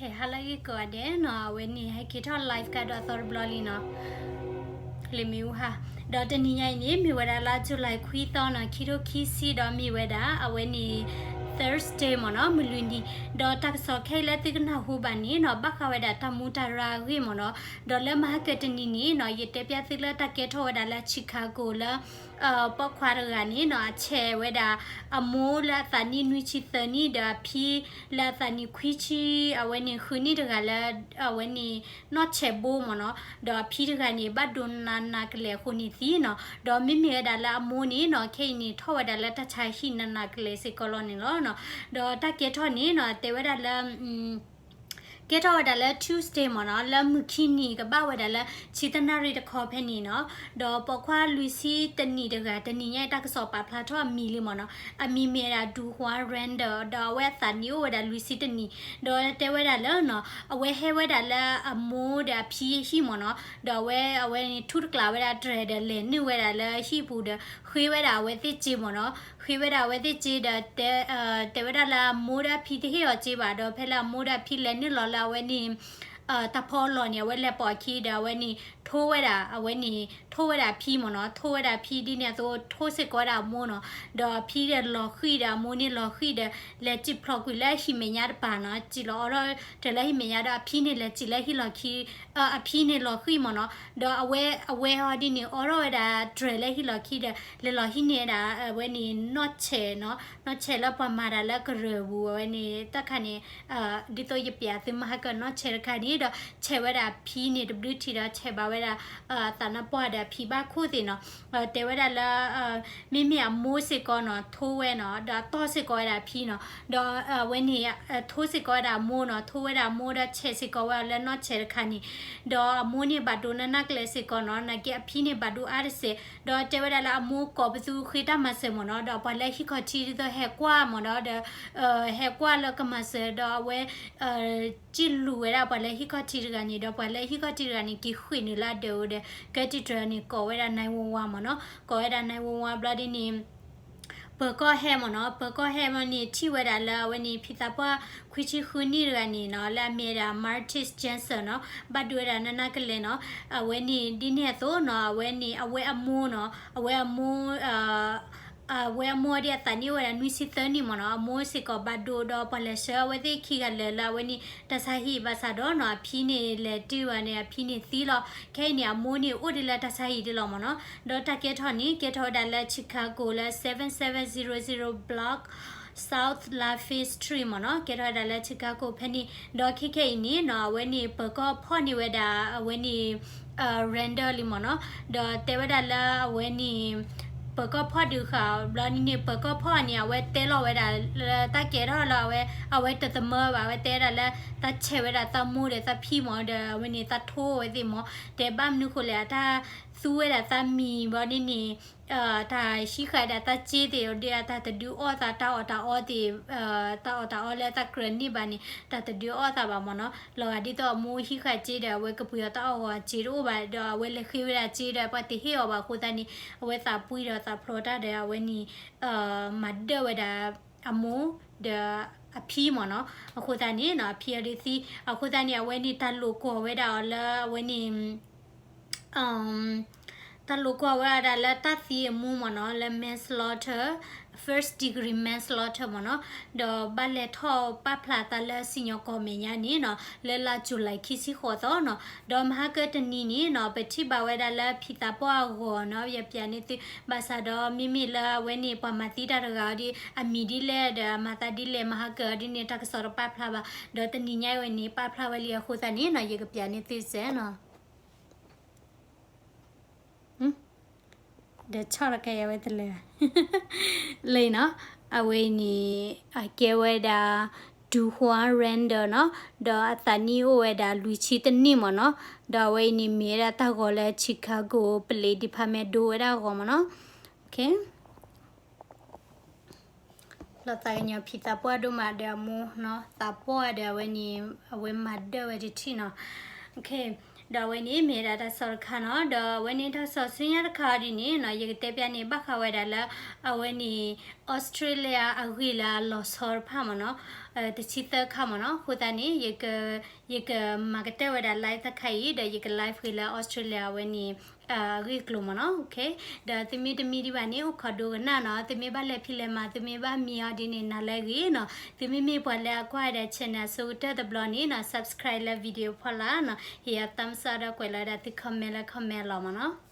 ဟဲဟါလၢအဂ့ၤကိးဂၤဒဲးနီၤ, အဝဲန့ၣ် ဟဲက့ၤထီၣ် live ကဒီးသီတဘျီလံနီၤ, လံာ်မ့ၣ်အူဟါ, ဒီးတနံၤညါအံၤန့ၣ် မ့ၢ်ဝဲဒၣ်လါ July ခွံသီနီၤ, ခံထိခံဆံဒီးမ့ၢ်ဝဲဒၣ် အဝဲန့ၣ် Thursday မ့ၢ်နီၤ, မုၢ်လွံၢ်နံၤ, ဒီးတၢ်ကစီၣ်ခဲအံၤလၢသုကနၢ်ဟူဘၣ်န့ၣ်နီၤ, ဘၣ်ဃးဝဲဒၣ်တၢ်မူတၢ်ရၢ်အဂ့ၢ်မ့ၢ်နီၤ, ဒီးလၢမဟါကတနံၤန့ၣ်နီၤ, ယတဲပျးသုလၢတၢ်ကဲထီၣ်ဝဲဒၣ်လၢ Chicago လၢ ပိာ်ခွါတဂၤန့ၣ်နီၤ, အဆဲးဝဲဒၣ် အမိၢ်လၢအသးနံၣ်နွံဆံသၢနံၣ် ဒီးအဖံလၢအသးနံၣ်ခွံဆံ, အဝဲန့ၣ်ဃုနံၣ်တဂၤလၢ အဝဲန့ၣ်နီၢ်ဆဲးဘိမ့ၢ်နီၤ, ဒီးအဖံတဂၤန့ၣ် ဘၣ်ဒိနးနးကလဲာ်အဃိန့ၣ်သံနီၤ, ဒီးမ့မ့ၢ်ဝဲဒၣ်လၢအမိၢ်န့ၣ်နီၤ, ခဲအံၤန့ၣ် ထီၣ်ဝဲဒၣ်လၢတၢ်ဆါဟံၣ်နးနးကလဲာ်စ့ၢ်ကီးလီၤန့ၣ်လီၤ. ဒီးတၢ်ကဲထီၣ်န့ၣ်နီၤ, တဲဝဲဒၣ်လၢ ကဲထီၣ်ဝဲဒၣ်လၢ Tuesday မ့ၢ်နီၤ, လၢမုၢ်ခံနံၤကဘၣ်ဝဲဒၣ်လၢ ဆံတနၣ်ရံၣ်တခီဖဲန့ၣ်နီၤ, ဒီးပိာ်ခွါလွံၢ်ဆံတနံၣ်တဂၤ, တနံၤညါအံၤတၢ်ကစီၣ်ပာ်ဖျါထီၣ်အမံၤလံမ့ၢ်နီၤ, အမံၤမ့ၢ်ဝဲဒၣ် Duhwan Randall ဒီးအဝဲအသးနံၣ်အိၣ်ဝဲဒၣ်လွံၢ်ဆံတနံၣ်, ဒီးတဲဝဲဒၣ်လၢနီၤ, အဝဲဟဲဝဲဒၣ်လၢအမိၢ်ဒီးအဖံဟံၣ်မ့ၢ်နီၤ, ဒီးအဝဲ အဝဲန့ၣ်ထူၣ်တကျးဝဲဒၣ်တြဲၤဒီးလဲၤနုာ်ဝဲဒၣ်လၢဟံၣ်ပူၤဒီး ဃ့ဝဲဒၣ်အဝဲသ့ၣ်စ့မ့ၢ်နီၤ, ဃ့ဝဲဒၣ်အဝဲသ့ၣ်စ့ဒီး တဲဝဲဒၣ်လၢအမိၢ်ဒီးအဖံတဟ့ၣ်အီၤစ့ဘၣ်, ဒီးဖဲလၢအမိၢ်ဒီးအဖံလဲၤနုာ်လီၤလၢအဝဲန့ၣ် တၢ်ဖီအလီၢ်န့ၣ် အဝဲလဲၤပိာ်အခံဒီး အဝဲန့ၣ် ထိဝဲဒၣ် အဝဲန့ၣ် ထိဝဲဒၣ်အဖံမ့ၢ်နီၤ, ထိဝဲဒၣ်အဖံဒ်န့ၣ်အသိး ထိစ့ၢ်ကီးဝဲဒၣ်အမိၢ်နီၤ, ဒီးအဖံဒီးလီၤဃံၤဒီး အမိၢ်န့ၣ်လီၤဃံၤဒီး လဲၤစံၣ်ဖျိးကွံာ်လၢဟံၣ်မဲာ်ညါတပၤနီၤ, စံၣ်လီၤအီထီၣ်တြဲၤလၢဟံၣ်မဲာ်ညါဒီး အဖံန့ၣ်လဲၤစံၣ်လၢဟံၣ်လီၢ်ခံ, အဖံန့ၣ်လီၤဃံၤမ့ၢ်နီၤ, ဒီးအဝဲ အဝဲအီၤဒ်န့ၣ် အီထီၣ်ဝဲဒၣ်တြဲၤလၢဟံၣ်လီၢ်ခံဒီး လဲၤလီၤဟံးန့ၢ်ဝဲဒၣ် အဝဲန့ၣ်နီၢ်ဆဲးနီၤ, နီၢ်ဆဲးလၢပှၤမၤတၢ်လၢကရၢၢ်ပူၤ အဝဲန့ၣ် တၢ်ခါန့ၣ် ဒ်သိးယပျးသုမဟါကနီၢ်ဆဲးတခါန့ၣ်ဒီး ဆဲးဝဲဒၣ်အဖံန့ၣ်တဘျုးထံးဒီး ဆဲးဘၣ်ဝဲဒၣ် သးနါပှၢ်ဒီးအဖံဘၣ်ခိၣ်သ့ၣ်နီၤ, တဲဝဲဒၣ်လၢ မ့မ့ၢ်အမိၢ်စ့ၢ်ကီးနီၤ ထိဝဲနီၤ, ဒီးအတီၢ်စ့ၢ်ကီးဝဲဒၣ်အဖံနီၤ, ဒီးအဝဲန့ၣ် ထိစ့ၢ်ကီးဝဲဒၣ်အမိၢ်နီၤ, ထိဝဲဒၣ်အမိၢ်ဒီးဆဲးစ့ၢ်ကီးဝဲအီၤလၢနီၢ်ဆဲးတခါန့ၣ်, ဒီးအမိၢ်န့ၣ်ဘၣ်ဒိနးနးကလဲာ်စ့ၢ်ကီးနီၤ, နာ်က့အဖံန့ၣ်ဘၣ်ဒိအါတစဲး, ဒီးတဲဝဲဒၣ်လၢအမိၢ်ကိးပသူဃ့တၢ်မၤစၢၤမ့ၢ်နီၤ, ဒီးပှၤလၢဟံၣ်ခီၣ်ထံးဒ်သိးဟဲကွၢ်မ့ၢ်နီၤ, ဒီး ဟဲကွၢ်လၢကမၤစၢၤဒီးအဝဲ စံၣ်လူၤဝဲဒၣ်ပှၤလၢဟံၣ်ခီၣ်ထံးတဂၤန့ၣ်, ဒီးပှၤလၢဟံၣ်ခီၣ်ထံးတဂၤန့ၣ် က့ၤဃ့ၢ်နုာ်လၢအဒၢးအိၣ်ဒီး ကဲတံာ်တြၢၤန့ၣ် ကိးဝဲဒၣ် nine one one မ့ၢ်နီၤ, ကိးဝဲဒၣ် nine one one ဘျီဒ်န့ၣ် ပၢၤကီၢ်ဟဲမ့ၢ်နီၤ, ပၢၤကီၢ်ဟဲမ့ၢ်န့ၣ် ထံၣ်ဝဲဒၣ်လၢအဝဲန့ၣ် ဖံသးပှၢ်ခွံဆံဃုနံၣ်တဂၤန့ၣ်နီၤ, လၢအမ့ၢ်ဝဲဒၣ် Martis Jansen နီၤ, ဘၣ်ဒိဝဲဒၣ်နးနးကလဲာ်နီၤ, အဝဲန့ၣ်ဒ်န့ၣ်အသိးနီၤ, အဝဲန့ၣ် အဝဲအမိၢ်နီၤ, အဝဲအမိၢ် အဝဲဒ်အသးနံၣ်အိၣ်ဝဲဒၣ်နွံဆံသၢနံၣ်မ့ၢ်နီၤ, အမိၢ်စ့ၢ်ကီးဘၣ်ဒိဒီး ပှၤလဲၤဆှၢအဝဲသ့ၣ်ခံဂၤလၢာ်လၢအဝဲန့ၣ် တၢ်ဆါဟံၣ်ဘၣ်ဆၣ်ဒီးနီၤ, အဖံန့ၣ်လဲၤတုၤဘၣ်န့ၣ် အဖံန့ၣ်သံလီၤ. ခဲအံၤန့ၣ် အမိၢ်န့ၣ်အိၣ်ဒံးလၢတၢ်ဆါဟံၣ်ဒံးလီၤမ့ၢ်နီၤ, ဒီးတၢ်ကဲထီၣ်န့ၣ် ကဲထီၣ်ဝဲဒၣ်လၢ Chicago လၢ seven seven zero zero block South Laugh Street မ့ၢ်နီၤ, ကဲထီၣ်ဝဲဒၣ်လၢ Chicago ဖဲန့ၣ်, ဒီးခဲခဲအံၤန့ၣ်နီၤ, အဝဲန့ၣ် ပၢၤကီၢ်ဖီၣ်န့ၢ်ဝဲဒၣ် အဝဲန့ၣ် Randall လံမ့ၢ်နီၤ, ဒီးတဲဝဲဒၣ်လၢအဝဲန့ၣ် ပၢၤကီၢ်ဖီၣ်ဒုးဃာ်ဘျီန့ၣ် ပၢၤကီၢ်ဖီၣ်န့ၣ် အဝဲတဲလီၤဝဲဒၣ်လၢတၢ်ကဲထီၣ်လၢအဝဲ အဝဲတသမၢဘၣ်, အဝဲတဲဝဲဒၣ်လၢ တၢ်ဆဲးဝဲဒၣ်သးမိၢ်ဒီးသးဖံမ့ၢ်ဒီး အဝဲန့ၣ်သးထိအဝဲသ့ၣ်မ့ၢ်, တဲဘၣ်မနုၤဃိလဲၣ် အတၢ်သူဝဲဒၣ်သးမံၤဘျီန့ၣ်န့ၣ် တၢ်ဟံးဃာ်ဒၣ်တၢ်စ့သ့ၣ်ဒီး တၢ်တဒုးအီၣ်သး တၢ်အီၣ်တၢ်အီသ့ၣ် တၢ်အီၣ်တၢ်အီလၢသးကြၢးန့ၢ်ဘၣ်န့ၣ် တၢ်တဒုးအီၣ်သးဘၣ်မ့ၢ်နီၤ, လီၤဂာ်ဒ်သိးအမိၢ်ဟံးဃာ်စ့ဒီး အဝဲကပှ့ၤအီၤတၢ်အီၣ်ဂီၤစ့တအိၣ်ဘၣ်ဒီး အဝဲလဲၤဃ့ဝဲဒၣ်စ့ဒီး ပှၤတဟ့ၣ်အီၤဘၣ်အဃိသတးန့ၣ် အဝဲသးပှံဒီးသးဖျိးတၢ်ဒီး အဝဲန့ၣ် မၤဒၢၣ်ဝဲဒၣ်အမိၢ်ဒီးအဖံမ့ၢ်နီၤ, အဃိသတးန့ၣ်နီၤ အဖံအီၤဒုးသံ, အဃိသတးန့ၣ် အဝဲန့ၣ်တၢ်လိာ်ကွီၢ်ဝဲဒၣ်အီၤလၢအဝဲန့ၣ် တၢ်လိာ်ကွီၢ်ဝဲဒၣ်လၢတၢ်သံအမူမ့ၢ်နီၤ, လၢ manslaughter, first degree manslaughter မ့ၢ်နီၤ, ဒီးဘၣ်လဲၤထီၣ်ပာ်ဖျါသးလၢစံၣ်ညီၣ်ကွီၢ်မဲာ်ညါန့ၣ်နီၤ, လၢလါ July ခံဆံဃိးသီနီၤ, ဒီးမဟါကတနံၤန့ၣ်နီၤ ပထံၣ်ဘၣ်ဝဲဒၣ်လၢဖံသးပှၢ်အဂီၤနီၤ, ယပျးန့ၢ်သု ဘၣ်ဆၣ်ဒီးမ့မ့ၢ်လၢအဝဲန့ၣ် ပှၤမၤသံတၢ်တဂၤအီၤဒီး အမံၤဒ်လဲၣ်ဒီးအမၤသးဒ်လဲၣ် မဟါကဒ်န့ၣ် တၢ်ကစီၣ်တပာ်ဖျါဘၣ်, ဒီးတနံၤညါအံၤဝဲန့ၣ် ပာ်ဖျါဝဲလံအဃိသတးန့ၣ်နီၤ ယကပျးန့ၢ်သုစဲးနီၤ ဒီးဆီၣ်တကဲယဝဲတလဲၤ လၢနီၤ, အဝဲအံၤန့ၣ် အကဲဝဲဒၣ် Duhwan Randall နီၤ, ဒီးအသးနံၣ်အိၣ်ဝဲဒၣ်လွံၢ်ဆံတနံၣ်မ့ၢ်နီၤ, ဒီးအဝဲအံၤန့ၣ်မ့ၢ်ဝဲဒၣ်တၢ်ဂီၤလၢ Chicago Police Department ဒိဝဲဒၣ်အဂီၤမ့ၢ်နီၤ, လီၤသးကညီၤဖံသးပှၢ်ဒိၣ်မးဒီးအမိၢ်နီၤ, သးပှၢ်ဒီးအဝဲန့ၣ် အဝဲမၤဒၢၣ်ဝဲတထံၣ်နီၤ, ဒီးအဝဲန့ၣ်မ့ၢ်ဒၣ်တၢ်ကစီၣ်တခါနီၤ, ဒီးအဝဲန့ၣ်တၢ်ကစီၣ်ဆူညါတခါအီၤဒ်န့ၣ်နီၤ, ယကတဲပျးန့ၣ် ဘၣ်ဃးဝဲဒၣ်လၢ အဝဲန့ၣ် Australia အဂ့ၢ်လၢအလီၤဆီတဖၣ်မ့ၢ်နီၤ, တဆံသၢခါမ့ၢ်နီၤ. အဃိသတးန့ၣ် ယကမၤကတၢၢ်ဝဲဒၣ် live တခါအံၤ ဒီးယက live ဃုာ်လၢ Australia အဝဲန့ၣ် အဂ့ၢ်အကျိၤမ့ၢ်နီၤ. ဒီးသုမ့ၢ်တမံဒံးဘၣ်န့ၣ် အိၣ်ခိးဒိကနၣ်နီၤ. သုမ့ၢ်ဘၣ်လဲၤဖံးလဲၤမၤ သုမ့ၢ်ဘၣ်မံအီၤဒ်န့ၣ် နၤလၢအဂ့ၤနီၤ. သုမ့မ့ၢ်ပှၤလၢအကွၢ်ဝဲဒၣ် channel အဆိကတၢၢ်တဘျီန့ၣ်နီၤ subscribe လၢ video ဖီလာ်နီၤ ဟ့ၣ်အ thumbs up ဒီးကွဲးလီၤဝဲဒၣ်သု comment လၢ comment အလီၢ်မ့ၢ်နီၤ.